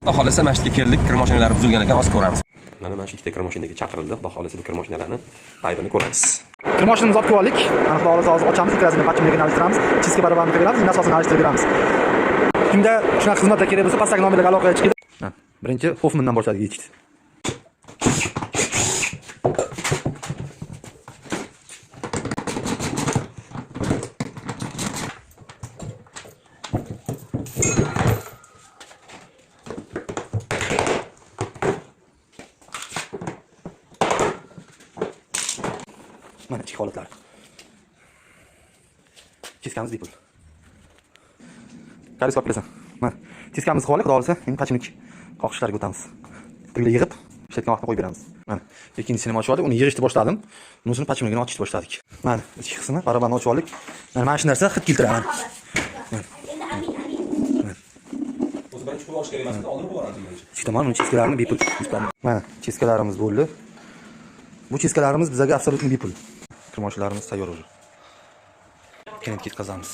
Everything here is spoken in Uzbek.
Xudo xohlasa, mana shu yerga keldik, kir mashinalari buzilgan ekan, hozir ko'ramiz. Mana shu ikkita kir mashinaga chaqirildi. Xudo xohlasa, bu kir mashinalarni aybini ko'ramiz. Kir mashinamizni olib kelib oldik. Mana, xudo xohlasa, hozir ochamiz, ikkalasini подшипник ini alishtiramiz, чистка барабан ni beramiz, nasosini alishtirib beramiz. Kimda shunaqa xizmatlar kerak bo'lsa, pastdagi nomerlarga aloqaga chiqing. Birinchi Hofmanndan boshladik yechishni. Mana ichki holatlari. Чистка miz bepul. Karis olib kelasan. Mana чистка mizni qilib oldik, xudo xohlasa, endi подшипник qoqishlarga o'tamiz. Birga yig'ib, ishlatgan vaqtda qo'yib beramiz. Mana ikkinchisini ham ochib oldik, uni yig'ishni boshladim. Bunisini подшипник ini ochishni boshladik. Mana ichki qismi, барабан ni ochib oldik. Mana shu narsa hid keltiradi. Mana. O'zi birinchi qo'yib olish kerak emas, oldin qo'yib oladi. Ikki tomon uni чистка larini bepul. Mana чистка larimiz bo'ldi. Bu чистка larimiz bizga абсолютно bepul. Kirmoshlarimiz tayyor уже. Keyin ketkazamiz.